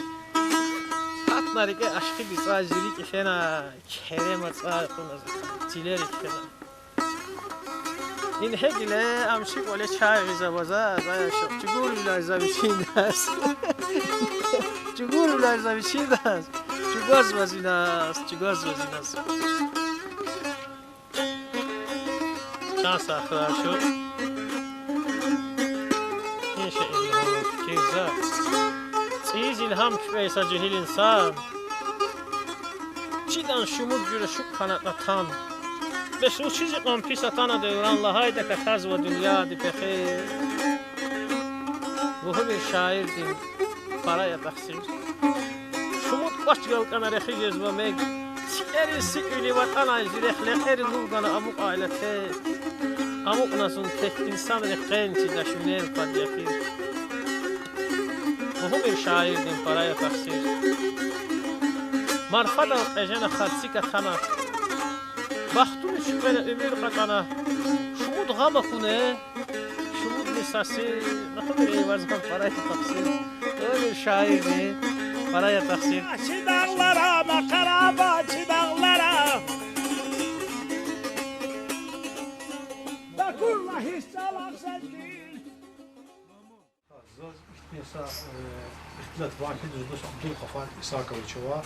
Гьатна рикӀе ашкъи бицӀай, зи рикӀ фена, керема цӀай кьуна, цилерик фена. Ингье гила, ам чи кӀвале чай гъиз ава за, за яшукь, чӀугурвиляй за вичиндаз. ЧӀугурвиляй за вичиндаз. ЧӀугвазва зи наз, чӀугвазва зи наз. Чан сагърай, ашукь. И шиир лугьун фикирзава. ЦӀийиз илгьам куьпӀей са жегьил инсан чидан шумуд жуьре шукӀ хьанатӀа тан. Бес вучиз икьван пис атана девран, лагьайдак атазва дуьньяди пехил. Лугьумир шаирдин пара я тахсир. Шумуд кӀвач галкӀана рехи жезва мег. ЦикӀерин сикӀвили ватӀанай зи рехъ, лекьери лув гана амукьайла тек. Амукьна зун тек, инсанри къен чидач винел пад я пир. Лугьумир шаирдин пара я тахсир. Марфадал кьежена, харцик атана. Бахтуни чуькьвена, уьмуьр кьатӀана. Шумуд гъам акуна, шумудни са сир, лугьумир Эйвазан пара я тахсир. Лугьумир шаирдин пара я тахсир. Чи дагълара, Макьарабад чи дагълара. Такурла гьич чӀалахъ сес гиз. Заз ихьтин са, э, ихтилат ван хьи, дуьз дуст Абдулгъафар Исакович ава.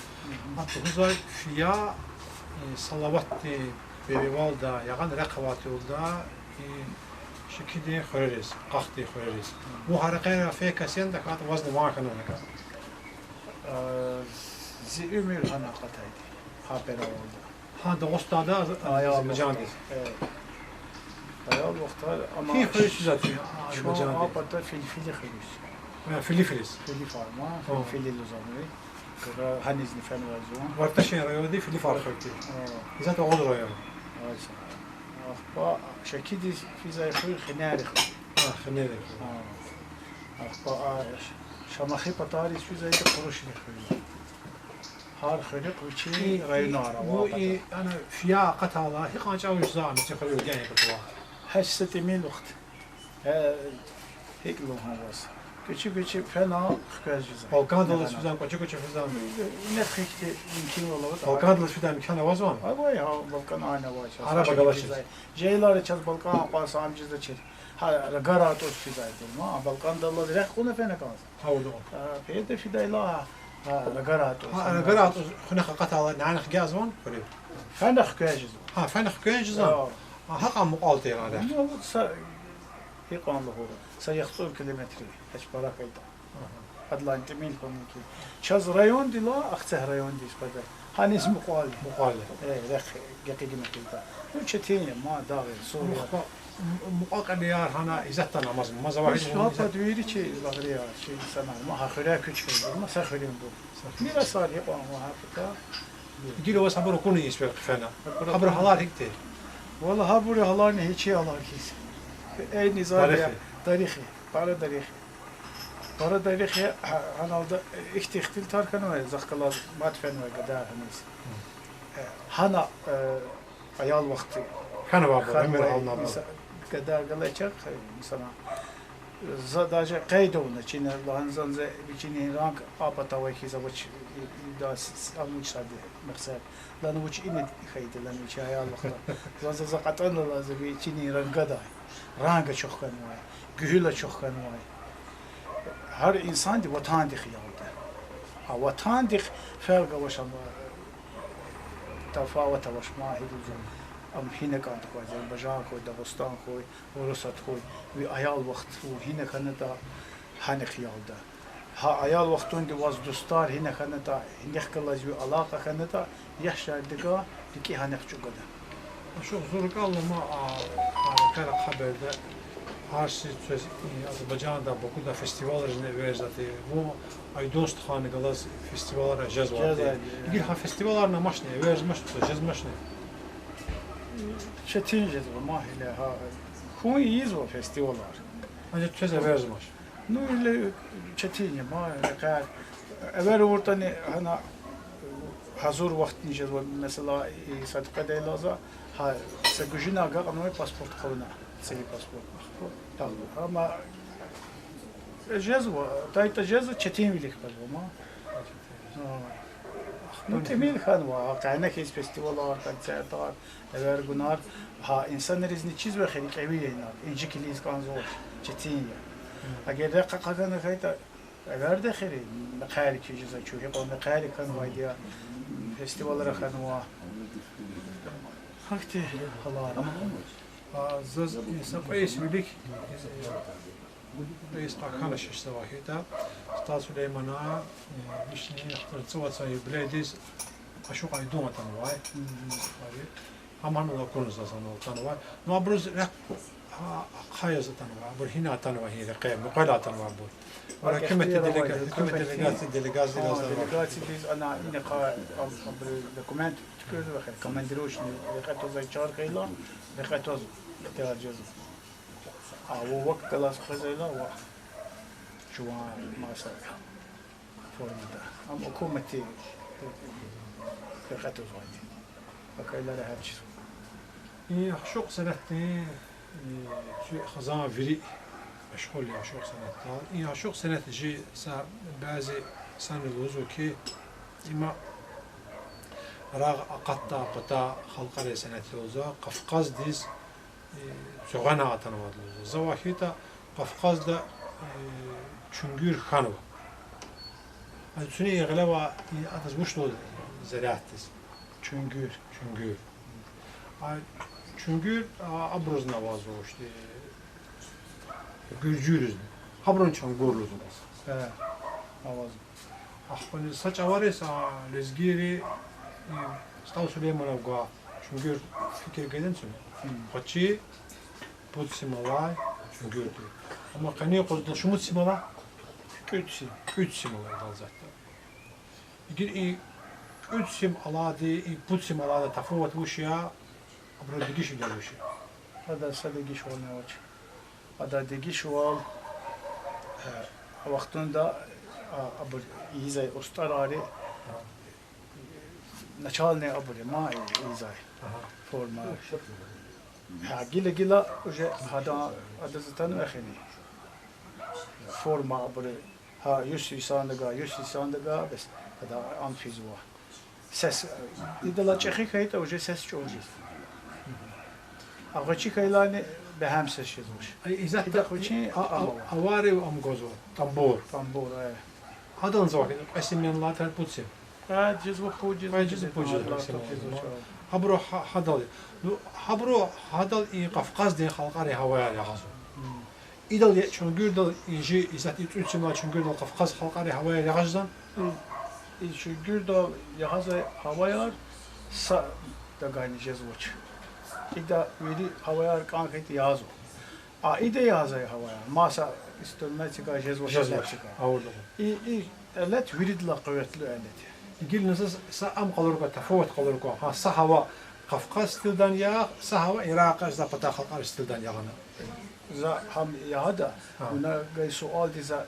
Гьа лугьузвай, фия, э, Салаватдин перевалда, ягъан рехъ авай тирвалда, э, Шекидин хуьрериз, Къахдин хуьрериз. Вун гьа рекьера фейи кас яни, тахьайтӀа вазни ван хьанани? Э, зи уьмуьр гьана акъатайди, гьа перевалда. Гьа, Дагъустанда, Азербайжандиз. Э, аял вахтар, амма гьи хуьруьз физвай чун, Азербайжандиз? А пата Фили-, Филиф хуьруьз. Э, Филифриз. Филифар ма, Фили-, Фили лугьузва. Гьанизни фенвай зун. Варташин районди Филифар хуьр тир. Исятда Агъуз район. Ахпа Шекидиз физвай хуьр Хинери хуьр. А, Хинери хуьр. Ахпа а Шамахи патариз физвайди Къурушни хуьр. Гьар хуьруьхъ вичин районар ава. Ана фия акъатайла, гьикьван чӀавуз за мичи хуьруьз гена кутула? Гьа са тӀимил вахт. ГьикӀ лугьун ваз? Кӏвачи-кӏвачи фена хквез жезва. Балкӏандал алаз физан, кӏвачи-кӏвачи физан. Инихъ хьтин имканвал аватӏа. Балкӏандал алаз фидай имкан авазва? Авай, гьа, Балкӏан ана авай чаз. Араб агалачиз. Жегьилар чаз Балкӏан акъваз ам жезвачир. Гьа, рагар атӏуз физайди. Ма, Балкӏандал алаз рехъ кьуна фена кӏанзава. Гьа, вуна. А, педа фидайла, гьа, рагар атӏуз. Гьа, рагар атӏуз хуьнихъ акъатайла, нянихъ гязван, хуьре. Фена хквез жезва. Гьа, фена хквез жезва. Гьа. А, гьакьван мукьвал тир ана. Ну, вот са, гьикьван лугьуз, са яхцӏур километр, гьич пара хьайитӏа. Ага. Адлан тӏимил хьунин ки. Чаз райондилай, Ахцегь райондиз къведа. Гьаниз мукьвал. Мукьвал. Э, рехъ гекъигна хьайитӏа. Ну, четин я, ма, дагъ я, сур я. Мукьва-, м-, мукьва-кьилияр гьана иззатда амазма, ма завай. Ис гьа пад вири чи лагьрияр, чи инсанар, ма гьа хуьряй куьч хьайибур, ма са хуьруьнбур. Мирасар гьикьван ва гьа пата. Гила ваз гьабур акуна инспектор хъфена. Гьабур гьалар гьихьтин? Валлагь, гьабур гьаларни гьич алар хьиз. Эй, низам я, дарихъ я, пара дарихъ я. Пара дарихъ я, гьа-, гьаналда ихьтин ихтилатар хьанвай, захъ галаз мад фенвай гада гьаниз. Э, гьана, э, аял вахтунда хьанвай, хьанвай, уьмуьр гьална ава. Инса-, гада галай чахъ, инсана. За даже къейд авуна, чина лагьана за, за вичини ранг а патавай хьиз авач, и, и, да, с-, с-, амуч сади, Мехсер. Лана вуч ина хьайиди, лана вичи аял вахтунда. За, за, за кьатӏана, за вичини ранг гада. Ранг ачух хьанвай, гуьгьуьл ачух хьанвай. Гьар инсанди ватандихъ ялда. А ватандихъ феркь авач ама, тафават авач ма гьидуза. Ам гьина кӏанда хьуй, Азербайжан хьуй, Дагъустан хьуй, Урусат хьуй, ви аял вахт вун гьина хьанатӏа, гьанихъ ялда. Гьа аял вахтунди ваз дустар гьина хьанатӏа, гьинихъ галаз ви алакъа хьанатӏа, яшайдиган рикӏи гьанихъ чӏугвада. Ашукь, зун рикӏел алама, а, а, ракъера хабарда, гьар йисуз квез, и, Азербайжанда, Бакуда фестивалризни эверзавайди, вун Айдун стхани галаз фестивалра жезвайди. Жезвайди, я. Гила гьа фестиваларни амачни, эверзамач, жезмачни? Четин жезва, ма гьеле гьа. Хьун ийизва фестивалар. Анжах квез эверзамач. Ну, гьеле четин я, ма, рекьяй. Эвер авуртӏани гьана гьазур вахтни жезва, месела, и сад къведайла за, гьа, са гужуна агакьнавай паспорт хъувуна, цӏийи паспорт. Амма жезва, тайтӏа жезва, четинвилик къвезва, ма. Ну, тӏимил хьанва, къе гьана хьиз фестивалар, концертар, эвер гунар, гьа, инсанризни чизва хьи, рикӏевил я инал, инжикилиз кӏанзавач, четин я. Эгер рехъ ахъа хьана хьайитӏа, эверда хьи, мехъерик жезва чун, гьикьван мехъерик хьанвайди я, фестивалра хьанва. Гьахьтин гьалар. А, заз са кьве йис вилик, кьве йис хьана шиш завахида, СтӀал Сулеймана, э, вишни яхцӀурни цӀувад йисан юбилейдиз Ашукь Айдун атанвай. Гьам гьанал акуна заз, гьанал атанвай. Ну, абуруз рехъ ахъа яз атанвай, абур гьина атанвай, гьи рекье, мукьвал атанвайбур. Гьукуматдин делега-, гьукуматдин делегация, делегация яз атанвай. Делегациядиз ана инихъай абуру документ туькӀуьрзава хьи, командировочный рекье твазвай чар хьайила, рекье тваз ихтияр жезва. А вун вак галаз къвезайла, вак жуван маса формада. Ам гьукуматди рекье твазвайди. Акайла регьят жезва. И Ашукь сенятдин, и, цуьк хизан вири машгъул я Ашукь сенятдал. И Ашукь сенят чи са бязи санал лугьузва хьи, има рагъ акъатдай патай халкьарин сенят я лугьузва, Кавказдиз, э, цуьгъана атанвайди лугьузва. Завай хьайитӀа, Кавказда, э, чуьнгуьр хьанва. Гьа, цуьне гъиле ва, э, адаз вуч лугьузва заряддиз? Чуьнгуьр. Чуьнгуьр. А чуьнгуьр, а, абурузни авазва, иште, гуьржуьризни. Абурун чуьнгуьр лугьузва. Э, авазва. Ахпани са чӀавариз, а, лезгийри, э, СтӀал Сулейманав гвай чуьнгуьр фикир гайидани цуьне? Гьм. Къачи пуд сим алай чуьнгуьр тир. Амма къенин юкъуз шумуд сим алай? КӀуьд сим. КӀуьд сим алай, гьалзатда. Игер и кӀуьд сим алайди, и пуд сим алайди тафават вуч я, абурун дегишвилер вуч я? Ада са дегишвални авач. Ада дегишвал, э, а вахтунда, а, абур ийизвай устӀарри, начальный абур я ма ийизвай форма. Гьа, гила-гила уже гьадан, адаз атанвай хьи. Форма абуру, гьа, юс йисандагъа, юс йисандагъа, бес, гьада ам физва. Сес, идалай чӀехи хьайитӀа, уже сес чӀур жез. А гъвечӀи хьайилани бегьем сес жезвач. Ай, иззатда ида гъвечӀи а, а, ава. Аварив ам гвазва, тамбур. Тамбур, э. Гьадан зава кьве симена лагьайтӀа пуд сим. Э, жезва пуд, жезва, э, жезва пуд, жезва, жезва, жезва, жезва. Гьабуру гьа-, гьадал. Ну, гьабуру гьадал и Кавказдин халкьари гьаваяр ягъазва. Идал я чуьнгуьрдал, и жи иззат и цӀуд симлай чуьнгуьрдал Кавказ халкьари гьаваяр ягъаздан? И чуьнгуьрдал ягъазай гьаваяр са дагайни жезвач. Ида вири гьаваяр кӀан хьайитӀа язва. А ида язай гьаваяр маса иструментдикай жезвач, жезвач, элетдикай. Гьавурда. И, и элет виридалай къуьветлу элет я. Гила за са ам къалур ква, тафават къалур ква. Гьа са гьава Кавказ стилдани ягъ, са гьава Иракьа, за патай халкьарин стилдани ягъана. За гьам ягъада, гьа, вуна гай суалдиз за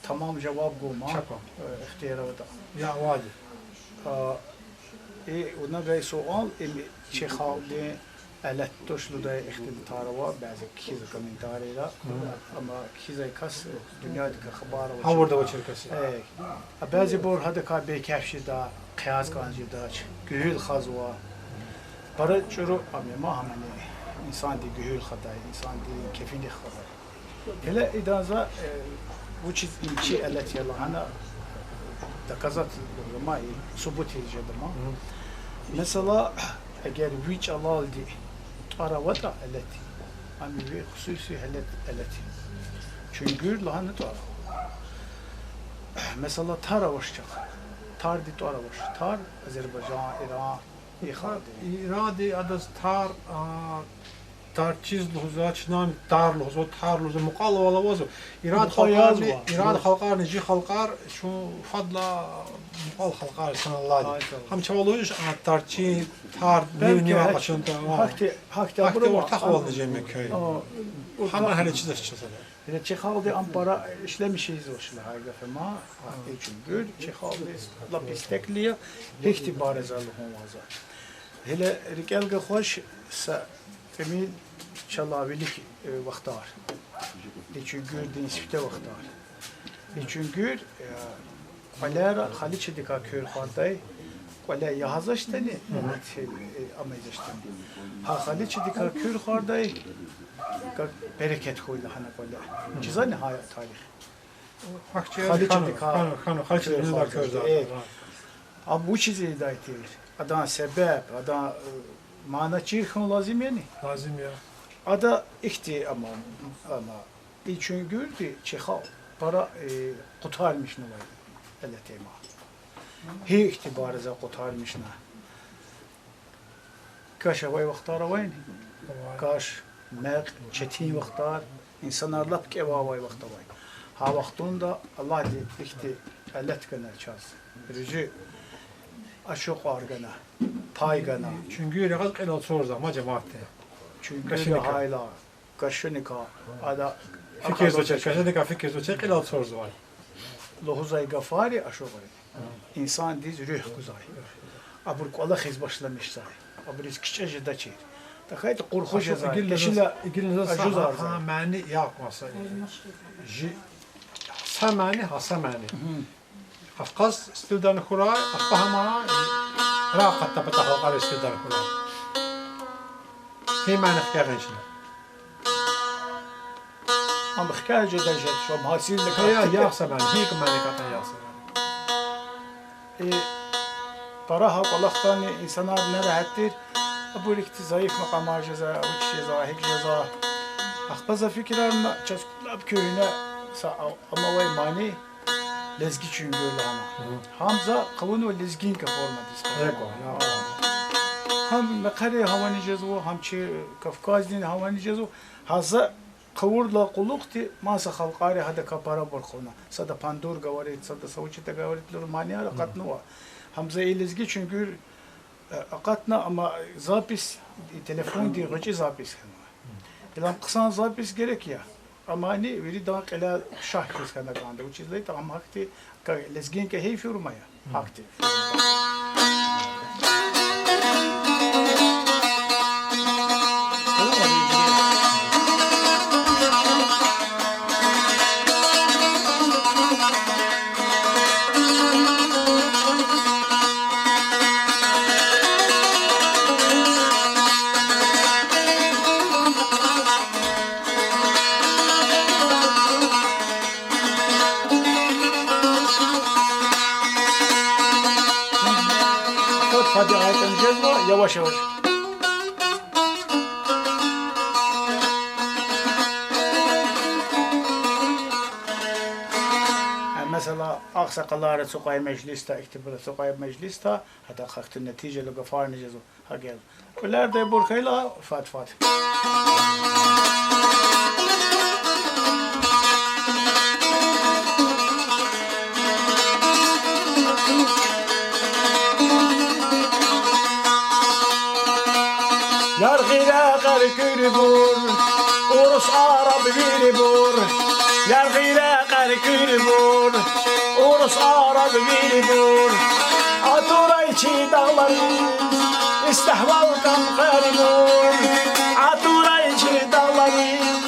тамам жаваб гума, чапа, э, ихтияр аватӀа. Я вади. А, и вуна гай суал, им чи халкьдин элет туш лугьудай ихтилатар ава, бязи кхьизва комментарийра. Амма кхьизвай кас дуьньядикай хабар авачир. Гьавурда авачир кас я. Э, а бязибур гьадакай бейкеф жеда, хъяз кӀан жедач, гуьгьуьл хазва. Пара чӀуру ам я ма гьамани, инсандин гуьгьуьл хадай, инсандин кефинихъ хадай. Гьеле идан за, э, вучиз им чи элет я лагьана, доказательство ма, и субут ийиз жеда ма. Месела, эгер ви чӀалалди тӀвар аватӀа элет, ам ви хсуси элет, элет я. Чуьнгуьр лагьана тӀвар ава. Месела, тар авач чахъ. Тарди тӀвар авач. Тар, Азербайжан, Иран, и халкьди. Иранди адаз тар, а, тарчиз лугьузва, чнани тар лугьузва, тар лугьузва, мукьвал авазва. Иран халкьарни, Иран халкьарни жи халкьар чун фадлай мукьвал халкьар саналлани. Гьам чавай лугьуз, а, тарчин, тар, нив-нивай къачунтӀа. Гьахьтин, гьахьтин абур ортахвални жемик я. Гьам гьеле чидач чаз. Гьеле чи халкьди ам пара ишлемиш ийизвач лагьай гаф я ма, и чуьнгуьр чи халкьдиз лап истекли я, гьихьтин барза лугьун ваза. Гьеле рикӀел гахвач са тӀимил чалай вилик, э, вахтар. И чуьнгуьрдин сифте вахтар. И чуьнгуьр, э, кӀвалера халичадикай куьр хвардай, кӀвале ягъазвачтӀани, э, ам ийизвачтӀани. Гьа халичадикай куьр хвардай, берекет хьуй лагьана кӀвале. Чизани гьа тарих. Халичадикай, хьана, хьана, халичадикай куьр хвардай. Абур вучиз ийидай тир? Адан себеб, адан, э, мана чир хьун лазим яни? Лазим я. Ада ихьтин ама, ама и чуьнгуьрди чи халкь пара, э, къутармишнавай элет я ма. Гьихьтин барза къутармишна. Каш авай вахтар авайни? Каш, мекь, четин вахтар, инсанар лап кӀевавай вахт авай. Гьа вахтунда Аллагьди ихьтин элет гана чаз. Руьзуь ашукьар гана, пай гана. Чуьнгуьр ягъаз кьил алцурзава ма жемятди. Чуьнгуьр гьайла, кашуникай, ада фикирзавачир, кашуникай фикирзавачир, кьил алцурзавай. Лугьузвай гафари ашукьри инсандиз руьгь гузвай. Абур кӀвалахиз башламишзавай. Абуриз кичӀе жедачир. ТахьайтӀа къурху жезвай, кешила ажузарзавай. Гьа мани ягъ кван са. Жи са мани, гьа са мани. Кавказ стилдани хьурай, ахпа гьама Иракьа патай халкьарин стилдани хьурай. Гьи мани хкягъин чна? Ам хкягъ жеда, жеда, ам гьасилда катта. Ягъ са мани, гьикӀ мани катӀа ягъ са мани. Э, пара гьа кӀвалахдани инсанар нерегьят тир, абур ихьтин зайиф макьамар жеза, вуч жеза, гьикӀ жеза. Ахпа за фикирарна, чаз лап куьгьне са а-, ам авай мани, лезги чуьнгуьр лагьана. Гьам за хъувунва лезгинка формадиз. Гьам мехъерин гьавани жезва, гьам чи Кавказдин гьавани жезва. Гьа за хъувурдалай кьулухъди маса халкьари гьадакай парабур хъувуна. Сада пандур говорит, сада са вуч это говорит лугьуз манияр акъатнава. Гьам за и лезги чуьнгуьр, э, акъатна, амма запись, и телефондин гъвечӀи запись хьанва. Гила ам хъсан запись герек я. Амани виридан кьилел шагь хьиз хьана кӀанда. Вучиз лагьайтӀа гьам гьахьтин лезгинка гьей форма я. Гьахьтин. Гьади гьайтӀани жезва, яваш-яваш. Гьа, месела, агъсакъалар ацукьай межлисда, ихьтинбур ацукьай межлисда, гьадахъ ахьтин нетижалу гафарни жезва. Гьа гел. Кьуьлердайбур хьайила, фад-фад. Яргъи рекьер куьрбур, урус, араб вирибур. Яргъи рекьер куьрбур, урус, араб вирибур. Атурай чи дагълариз, ислягьвал кӀан къаримур. Атурай чи дагълариз,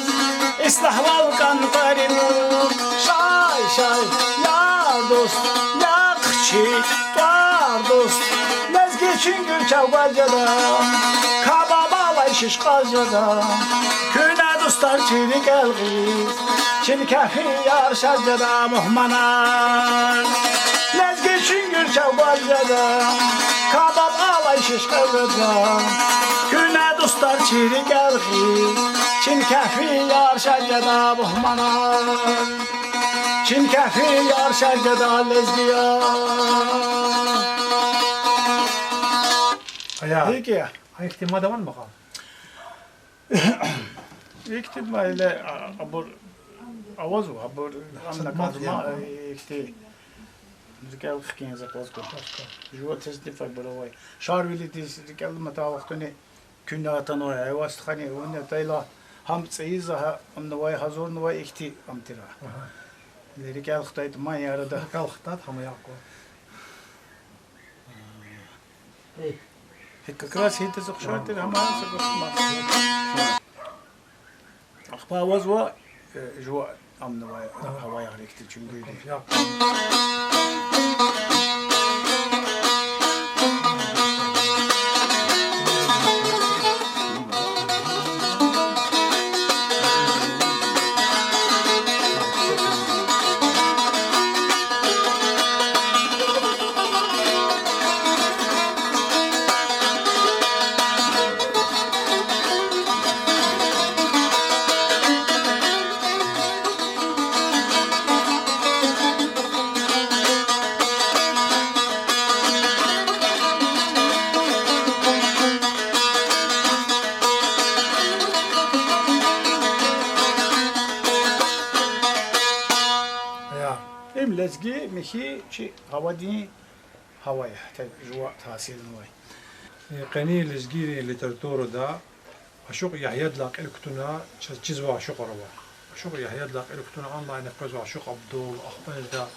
ислягьвал кӀан къаримур. Шай, шай, я дуст, я хъчи, тӀвар дуст, лезги чуьнгуьр чавгваз жеда, кабаб алай шиш кьаз жеда. Куьне, дустар, чи рикӀел гъиз, чи кафияр шад жеда, мугьманар. Лезги чуьнгуьр чавгваз жеда, кабаб алай шиш кьаз жеда. Куьне, дустар, чи рикӀел гъиз, чи кафияр шад жеда, мугьманар. Чи кафияр шад жеда, лезгияр. Ая. Гьикӏ я? Ай, ихьтин мад авани макьам? Ихьтин ма иле, а, абур авазва, абур ана казма, ихьтин рикӏел хкин за кваз ква. Жува тез дифагбур авай. Шарвилидиз рикӏел мата вахтуни куьне атанвай, Айваз стхани, вуни атайла, гьам цӏийиз гьа, амнавай, гьазурнавай ихьтин ам тир. Ага. Или рикӏел хтайтӏа ман арада. Рикӏел хтайтӏа гьам я ква. Гьи, как раз гьида за хъша тир, гьам са ква. Ахпа авазва, э, жува амнавай, гьаваягърикди чуьнгуьрди. Им лезги михьи чи гьавадин гьава я, те жува таъсирнавай. Къенин лезгийрин литературада Ашукь Ягьядилай кьил кутуна чаз чизвай ашукьар ава. Ашукь Ягьядилай кьил кутуна онлайна къвезва Ашукь Абдул, ахпа ида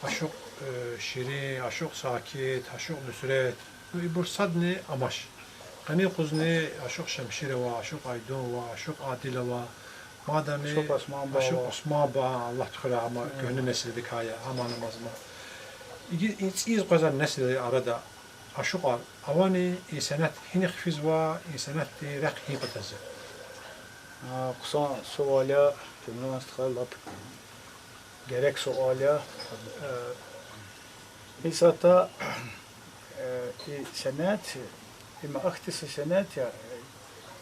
Ашукь, э, Ширин, Ашукь Сакит, Ашукь Нусрет. Ну, ибур садни амач. Къенин юкъузни Ашукь Шемшир ава, Ашукь Айдун ава, Ашукь Адил ава. Мадами Ашукь Осман ба, Ашукь Осман ба, Аллагь тухурай, ама куьгьне несилдикай я, аман амазма. Иги и цӀийиз къвезвай несилрин арада ашукьар авани, и сенят гьинихъ физва, и сенятдин рехъ гьи патаз я? А, хъсан суал я, Темран стха, лап герек суал я. Э, исятда, э, и сенят, има ахьтин са сенят я, э,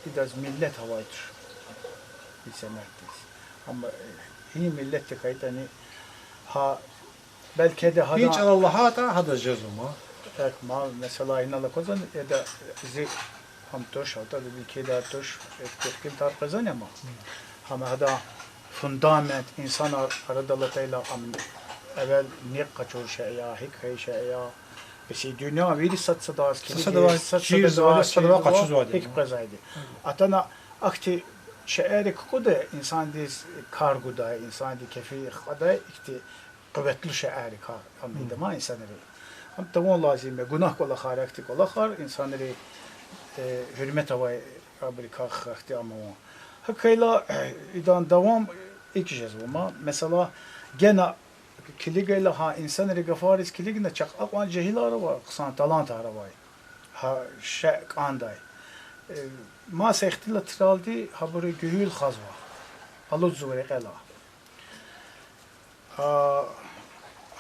идаз миллет авай туш, и сенятдиз. Амма, э, гьи миллетди хьайитӀани, гьа, белки де гьа чӀалал лагьайтӀа, гьадаз жезва ма. Эхь, ма, месела, инал аквазвани, ида зи гьам туш, гьатта зи кӀелар туш, ихьтин, ихьтин тар къвезвани ама. Гьам гьадан фундамент, инсанар арадал атайла, ам эвел ни къачур шей я, гьикӀ хьайи шей я. Бес и дуьнья вири сад-садаз килигиз, сад-садавай чирзавайди, сад-садавай къачузвайди, гьикӀ къвезвайди. Атана ахьтин шейэр кукӀудай, инсандиз кар гудай, инсандин кефи хкьадай, ихьтин къуватлу шейэрикай ам ийида ма инсанри. Ам тавун лазим я, гунагь кӀвалахар, ахьтин кӀвалахар, инсанри, э, гьуьрмет авай абурукай хьайитӀа ам авун. ГьакӀ хьайила, идан давам икӀ жезва ма. Месела, гена килигайла гьа инсанрин гафариз килигна, чахъ акьван жегьилар ава, хъсан талантар авай. Гьа шей кӀандай. Э, маса ихтилатралди гьабуру гуьгьуьл хазва. Алудзава рекьелай. А,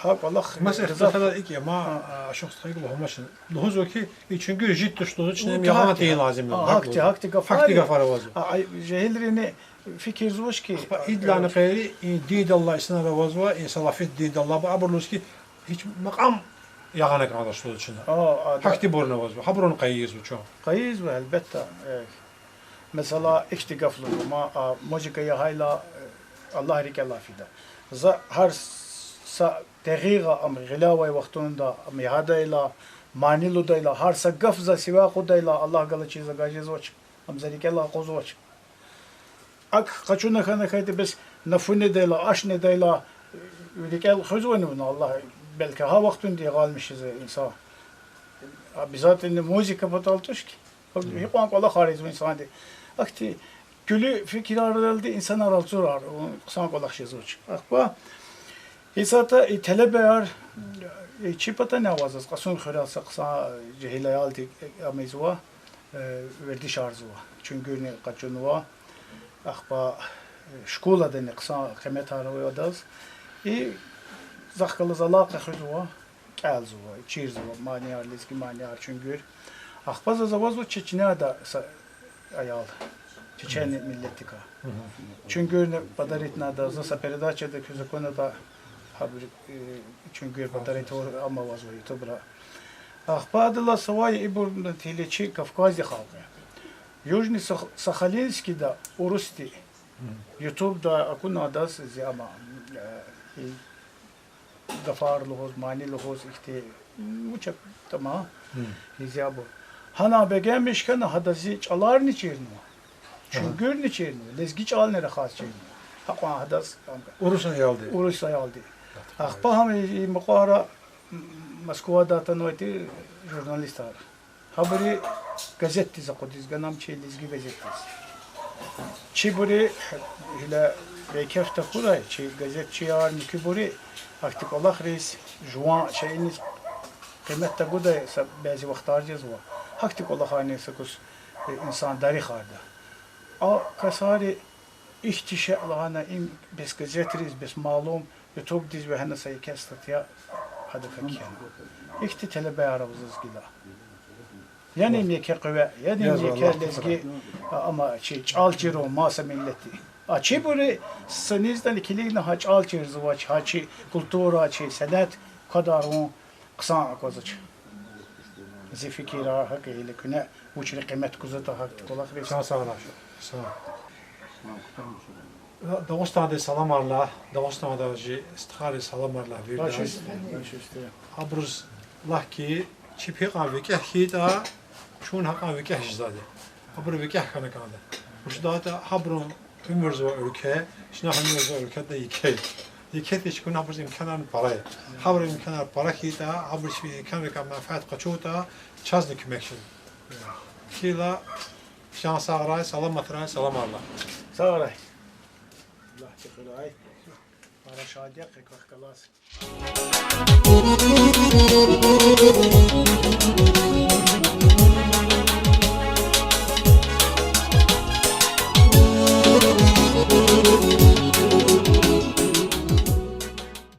Гьа кӀвалах, маса ихтилатар икӀ я, ма, а, ашукь стхайги лугьумач. Лугьузва хьи, и чуьнгуьр жид туш лугьуз, чна им ягъана тийин лазим я. Гьахьтин, гьахьтин гафар я. Гьахьтин гафар авазва. А, а, жегьилрини фикирзавач хьи, ахпа идлани къейри, и диндаллай инсанар авазва, и салафит диндаллай, абур лугьуз хьи, гьич макьам ягъана кӀанзавач лугьуз чна. Гьахьтинбурни авазва, гьабуруни къайи ийизва чун. Къайи ийизва, гьелбетда. Месела, ихьтин гаф лугьузва, ма, а, музыка ягъайла, э, Аллагь рикӀелай фида. За гьар са декьикьа ам гъиле авай вахтунда ам ягъадайла, мани лугьудайла, гьар са гаф за сивяй акъудайла, Аллагь галачиз агакь жезвач, ам за рикӀелай акъвазвач. АкӀ къачуна хьана хьайитӀа бес нафу недайла, аш недайла, рикӀел хуьзвани вуна Аллагь, белки гьа вахтунда ягъалмиш жезва инсан. Обязательно музыка патал туш хьи. Гьикьван кӀвалахар ийизва инсанди. Ахьтин гуьлуь фикираралди инсанар алцурар, хъсан кӀвалах жезвач. Ахпа гьисятда и телебаяр, и чи патани ава заз, Кьасумхуьрел са хъсан жегьил аялди ам ийизва, э, вердишарзава. Чуьнгуьрни къачунва. Ахпа, э, школадани хъсан къиметар ава адаз. И захъ галаз алакъа хуьзва, кӀелзава, чирзава манияр, лезги манияр, чуьнгуьр. Ахпа заз авазва Чечняда са аял, чечен миллетдикай. Чуьнгуьрни подаритьна адаз, за са передачада куьз акунатӀа, гьабур, э, чуьнгуьр подарить авур ам авазва ютубра. Ахпа адалай сувай ибур тили чи Кавказдин халкь я. Южный Сах-, Сахалинскида урусди ютубда акуна адаз зи ама, э, и гафар лугьуз, мани лугьуз ихьтин, вуч ятӀа ама, и зи абур. Гьана бегенмиш хьана, гьадаз зи чӀаларни чирнава, чуьнгуьрни чирнава, лезги чӀални рахаз чирнава. Гьакьван гьадаз урус аялди. Урус аялди. Ахпа гьам и мукьвара Москвадай атанвай тир журналистар. Гьабуру газетдиз акъудиз гана, ам чи лезги газетдиз. Чибуру, гьеле бейкеф тахьурай, чи газетчияр, муькуьбуру, гьахьтин кӀвалахриз, жуван шейиниз къимет тагудай са бязи вахтар жезва. Гьахьтин кӀвалахарни са кӀус, э, инсан дарихарда. А касари ихьтин шей лагьана, им бес газетриз, бес малум, ютубдиз вегьена са еке статья гьадакай кхьена. Ихьтин телебаяр ава заз гила. Яни им еке къуват, яни им еке лезги, а, ама чи чӀал чирун маса миллетди. А чибуру са низ ятӀани килигна гьа чӀал чирзавач, гьа чи культура, чи сенят квадарун хъсан аквазвач. Зи фикирар гьакӀ я, гьеле куьне вучиз къимет гузватӀа гьахьтин кӀвалахриз. Чан сагърай, са. Дагъустандиз саламар лагь, Дагъустандиз чи стхайриз саламар лагь виридаз. Абуруз лагь хьи, чеб гьикьван викӀегь хьайитӀа, чун гьакьван викӀегь жезвайди. Абуру викӀегь хьана кӀанда. Вучиз лагьайтӀа гьабурун уьмуьрзавай уьлкве, чна уьмуьрзавай уьлкведа еке я. Еке тир чукуна абуруз имканар пара я. Гьабурун имканар пара хьайитӀа, абуру чи имканрикай менфят къачуртӀа, чазни куьмек жезва. Хьайила, чан сагърай, саламатрай, саламар лагь. Сагърай. Аллагь чухурай. Пара шад я квехъ галаз.